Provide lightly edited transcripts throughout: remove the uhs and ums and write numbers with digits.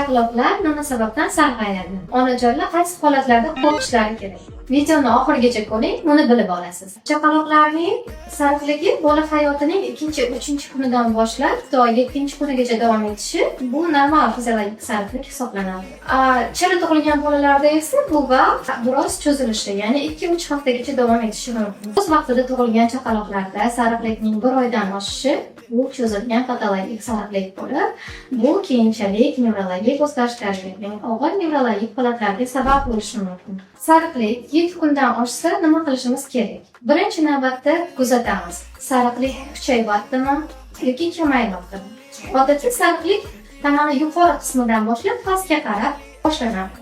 Chaqaloqlar nima sababdan sarg'ayadi? Onajonlar qaysi holatlarda qo'rqishlari kerak? Videoni oxirigacha ko'ring, buni bilib olasiz. Chaqaloqlarning sariqligi bola hayotining ikkinchi, uchinchi kunidan boshlab to yettinchi kunigacha davom etishi, bu normal fiziologik sariqlik hisoblanadi. Chala tug'ilgan bolalarda esa bu vaqt biroz cho'zilishi, ya'ni 2-3 haftagacha davom etishi mumkin. O'z vaqtida tug'ilgan chaqaloqlarda sariqlikning bir oydan oshishi, bu cho'zilgan patologik sariqlik bo'lib, bu keyinchalik nevrologik o'zgarishlarga, ya'ni og'ir nevrologik holatlarga sabab bo'lishi mumkin. Sariqlik 7 kundan oshsa, nima qilishimiz kerak? Birinchi navbatda kuzatamiz. Sariqlik kuchayyaptimi yoki kamayyaptimi? Odatda sariqlik tanani yuqori qismidan boshlab pastga qarab boshlanadi.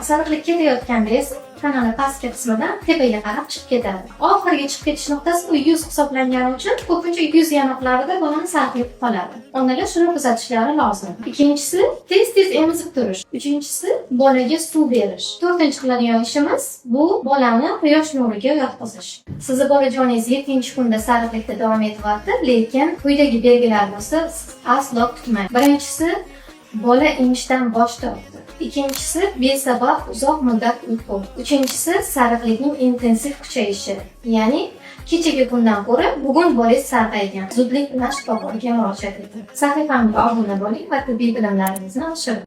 Sariqlik ketayotganda esa tanani pastki qismidan tepaga qarab chiqib ketadi. Oxirgi chiqib ketish nuqtasi bu yuz hisoblangani uchun ko'pincha yuz yanoqlarida bolani sariqlik qoladi. Onalar shuni kuzatishlari lozim. Ikkinchisi, tez-tez emizib turish. Uchinchisi, bolaga suv berish. To'rtinchi qiladigan ishimiz, bu bolani quyosh nuriga yotqizish. Sizni bolajoningiz 7-kunda sariqlikda davom etyapti, lekin quyidagi belgilar bo'lsa, siz aslo kutmang. Birinchisi, bola emishdan bosh tortdi. Ikkinchisi, besabab uzoq muddat uyqu. Uchinchisi, sariqlikning intensiv kuchayishi. Ya'ni kechagi kundan ko'ra bugun bolangiz sarg'aygan. Zudlik bilan shifokorga murojaat eting. Sahifamga obuna bo'ling va tibbiy bilimlaringizni oshiring.